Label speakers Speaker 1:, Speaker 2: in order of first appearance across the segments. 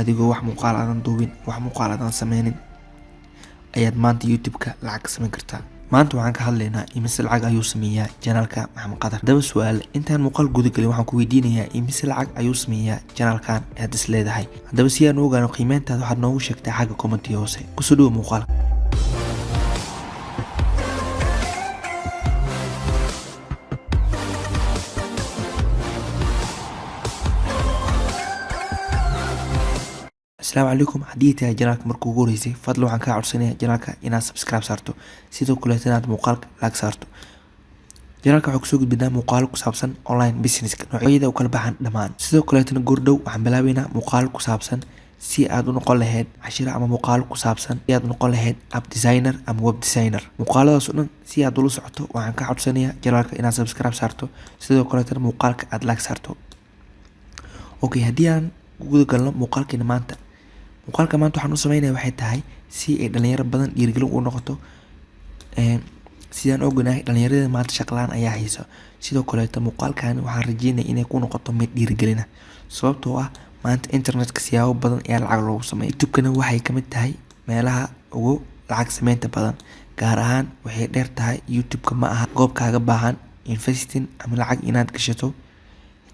Speaker 1: Adigoo wax muuqaal aadan duubin, wax muuqaal aadan sameynin, ayaad maanta YouTube-ka lacag ka sameyn kartaa. Maanta waxaan ka hadlaynaa imise lacag ayuu sameeyaa channelka Maxamed Qadar. Haddaba su-aal, intaan muuqaal guda gelin, waxaan ku weydiinayaa imise lacag ayuu sameeyaa channelkan aad is leedahay? Haddaba si aan u ogaano qiimeyntaada, waxaad noogu sheegtaa xagga commentiga hoose. Kusoo dhawo muuqaalka. Asalaamu calaykum. Haddii tahay channelka marka ugu horeysay, fadlan waxaan kaa codsanayaa channelka inaad subscribe saarto, sidoo kaleeto inaad muuqaalka like saarto. Channelka waxaa kusoo gudbinaa muuqaalo ku saabsan online businesska noocyada u kala baxan dhammaan. Sidoo kaleetana goordhow waxaan bilaabeynaa muuqaalo ku saabsan si aad u noqon lahayd cashiro ama muuqaalo ku saabsan si aad u noqon lahayd app designer ama web designer. Muuqaaladaas oo dhan si aad ula socoto, waxaan kaa codsanayaa channelka inaad subscribe saarto, sidoo kaleetana muuqaalka aad like saarto. Okay, haddii aan guda galno muuqaalkeena maanta, muuqaalka maanta waxaan u sameynaya waxay tahay si ay dhalinyaro badan dhiirigelin u noqoto. Sidaan ognahay, dhalinyarada maanta shaqo la'aan ayaa haysa. Sidoo kaleeto muuqaalkan waxaan rajeynaya inay ku noqoto mid dhiirigelina, sababtoo ah maanta internetka siyaabo badan ayaa lacag loogu sameeya. YouTube-kana waxay kamid tahay meelaha ugu lacag sameynta badan. Gaar ahaan waxay dheer tahay, YouTube-ka ma aha goob kaaga baahan investing ama lacag inaad gashato.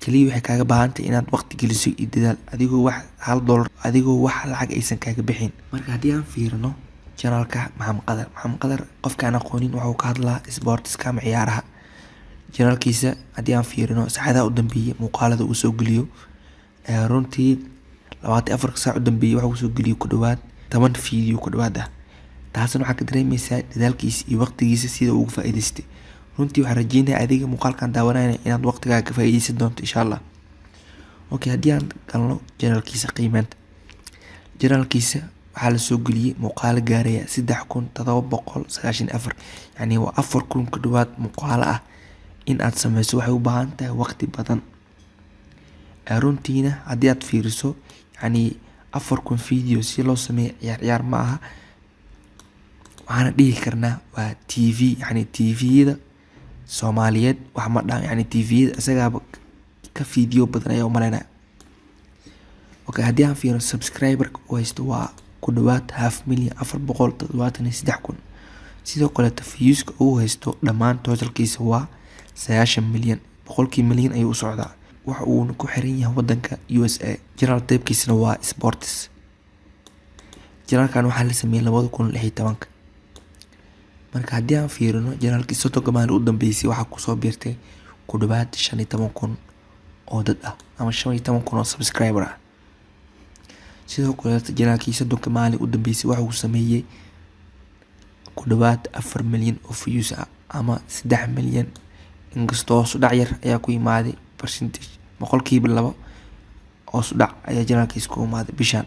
Speaker 1: Kaliya waxay kaaga baahan tahay inaad waqti geliso iyo dadaal, adigoo wax $1, adigoo wax lacag aysan kaaga bixin. Marka haddii aan fiirino channelka Maxamed Qadar, Maxamed Qadar qofka aan aqoonin, wuxuu ka hadlaa sportska ama ciyaaraha. Channelkiisa haddii aan fiirino saacadaha u dambeeyay muuqaalada uu soo geliyo, runtii 24 saac u dambeeyay waxa uu soo geliyay ku dhawaad 10 video ku dhawaad ah. Taasna waxaa ka dareemeysaa dadaalkiisa iyo waqtigiisa sida uu uga faa'iidaystay. Runtii waxaan rajeynayaa adiga muuqaalkan daawanaya inaad waqtigaaga ka faa'iideysan doonto, insha Allah. Okay, haddii aan galno channelkiisa qiimeynta, channelkiisa waxaa lasoo geliyay muuqaalo gaaraya 3794, yacni waa 4000 ku dhawaad muuqaalo ah. In aad sameyso waxay u baahan tahay waqti badan. Runtiina haddii aad fiiriso, yacni 4000 video si loo sameeyo ciyaar ciyaar ma aha. Waxaana dhihi karnaa waa TV, yacni TV-yada Soomaaliyeed wax ma dhahan, yacni TV-yada isagaaba ka video badan ayaa u maleynaya. Okay, haddii aan fiirino subscriber-ka uu haysto, waa ku dhawaad half million, 473,000. Sidoo kaleeto views-ka uu haysto dhammaan totalkiisa waa 90 milyan, boqolkii milyan ayuu u socdaa. Waxa uuna ku xiran yahay wadanka USA. Channel type-kiisana waa sports. Channelkan waxaa la sameeyay 2016-ka. Marka haddii aan fiirino channelkii 30-ka maalin u dambeysay, waxaa kusoo biirtay ku dhawaad 15,000 oo dad ah ama 15,000 oo subscriber ah. Sidoo kaleeto channelkii 30-ka maalin u dambeysay waxa uu sameeyay ku dhawaad 4 milyan oo views ah ama 3 milyan, inkastoo hoos u dhac yar ayaa ku imaaday, percentage 2% hoos u dhac ayaa channelkiisa ku imaaday bishan.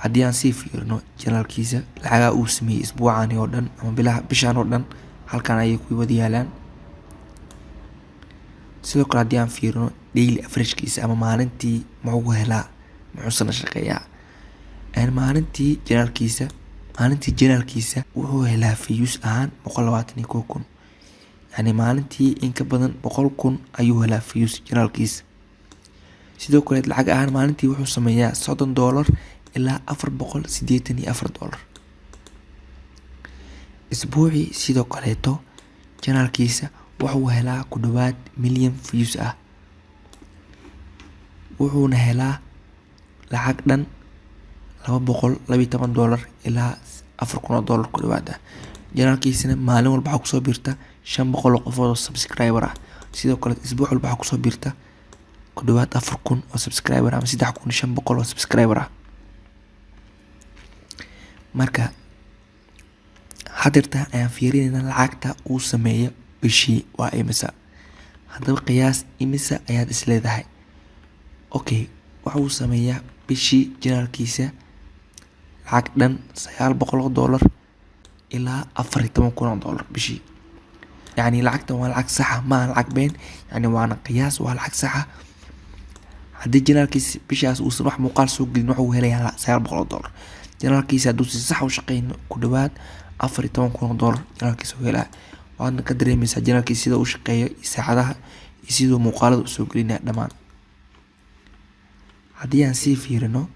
Speaker 1: Haddii aan sii fiirino channelkiisa lacagaha uu sameeyay isbuucani oo dhan ama bilaha bishan oo dhan, halkan ayay ku wada yaalaan. Sidoo kale haddii aan fiirino daily average-kiisa ama maalintii muxuu helaa, muxuusana shaqeeyaa maalintii channelkiisa, maalintii channelkiisa wuxuu helaa views ahaan 121,000, yacni maalintii in ka badan 100,000 ayuu helaa views channelkiisa. Sidoo kale lacag ahaan maalintii wuxuu sameeyaa $30 ilaa $484. Isbuucii sidoo kaleeto channelkiisa wuxuu helaa ku dhawaad milyan views ah, wuxuuna helaa lacag dhan $212 ilaa $4000 ku dhawaad ah. Channelkiisana maalin walba waxaa kusoo biirta 500 oo qofood oo subscriber ah. Sidoo kale isbuuc walba waxaa kusoo biirta ku dhawaad 4000 oo subscriber ama 3500 oo subscriber ah. Marka hadeerta ayaan fiirineynaa lacagta uu sameeyo bishii waa imisa. Haddaba qiyaas, imisa ayaad is leedahay? Okay, waxa uu sameeyaa bishii channelkiisa lacag dhan $900 ilaa $14,000 bishii. Yacni lacagtan waa lacag sax ah, maaha lacag been, yacni waana qiyaas, waa lacag sax ah. Haddii channelkiisa bishaas uusan wax muuqaal soo gelin, wuxuu helayaa $900. Channelkiisa hadduu si sax u shaqeyno, ku dhawaad $14,000 channelkiisa uu helaa. Waadna ka dareemeysaa channelkiisa sida uu shaqeeyo iyo saacadaha iyo siduu muuqaalada usoo gelinaya dhammaan. Haddii aan sii fiirino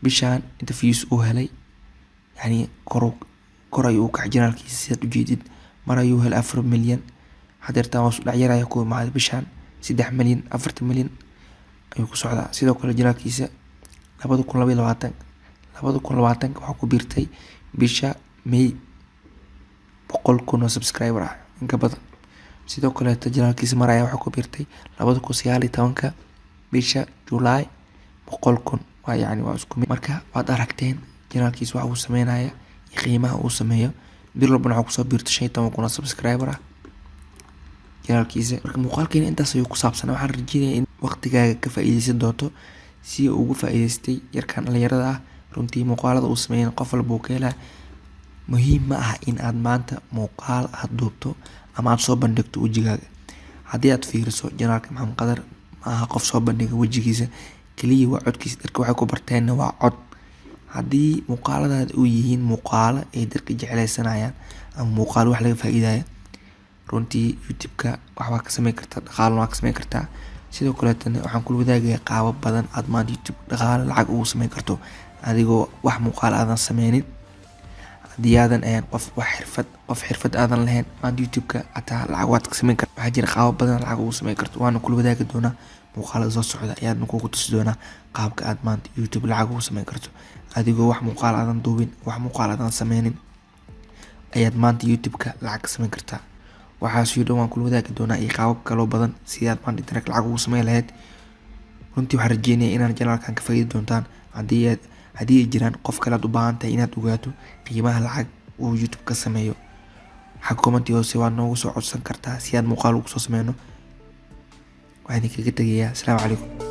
Speaker 1: Bishaan inta views uu helay, yani kor ayuu u kacay channelkiisa. Sidaad ujeedid, mar ayuu helay 4 milyan, hadeertaan hoos u dhac yar ayaa ku imaaday. Bishaan 3 milyan, 4 milyan ayuu ku socdaa. Sidoo kale channelkiisa 2022, 2020-ka waxaa ku biirtay bisha May 100,000 oo subscriber ah in ka badan. Sidoo kaleeto channelkiisa mar ayaa waxaa ku biirtay 2019-ka bisha July 100,000. Waa yacni waa isku mid. Marka waad aragteen channelkiisa waxa uu sameynaya iyo qiimaha uu sameeyo. Bil walbana waxaa kusoo biirto 15,000 oo subscriber ah channelkiisa. Marka muuqaalkeena intaas ayuu ku saabsanaa. Waxaan rajeynayaa in waqtigaaga ka faa'iideysan doonto si uu ugu faa'iideystay yarkan dhalinyarada ah. Runtii muuqaalada uu sameeyay qof walba uu ka helaa. Muhiim ma aha in aad maanta muuqaal aad duubto ama aad soo bandhigto wejigaaga. Haddii aad fiiriso channelka Maxamed Qadar, ma aha qof soo bandhiga wejigiisa, kaliya waa codkiisa. Dadka waxay ku barteenna waa cod. Haddii muuqaaladaada u yihiin muuqaalo ay dadka jecleysanayaan ama muuqaalo wax laga faa'iidaya, runtii YouTube-ka waxbaa ka sameyn kartaa, dhaqaalana waa ka sameyn kartaa. Sidoo kaleetana waxaan kula wadaagayaa qaabab badan aad maanta YouTube dhaqaale lacag ugu sameyn karto adigoo wax muuqaal aadan sameynin. Haddii aadan ahayn qof wax xirfad, qof xirfad aadan lahayn, maanta YouTube-ka hataa lacag waad ka sameyn kartaa. Waxaa jira qaabab badan lacag ugu sameyn karto, waana kula wadaagi doonaa muuqaalada soo socda. Ayaadna kugu tusi doonaa qaabka aad maanta YouTube lacag ugu sameyn karto adigoo wax muuqaal aadan duubin, wax muuqaal aadan sameynin ayaad maanta YouTube-ka lacag ka sameyn kartaa. Waxaas oo dhan waan kula wadaagi doonaa iyo qaabab kaloo badan sidii aad maanta internet lacag ugu sameyn lahayd. Runtii waxaan rajeynaya inaad channelkan ka faa'iidi doontaan. Haddii ay jiraan qof kale aad u baahan tahay inaad ogaato qiimaha lacag uu YouTube ka sameeyo, xag comment hoose waad noogu soo codsan kartaa si aad muuqaal ugu soo sameyno. Waxaan idinkaga tegayaa asalaamu calaykum.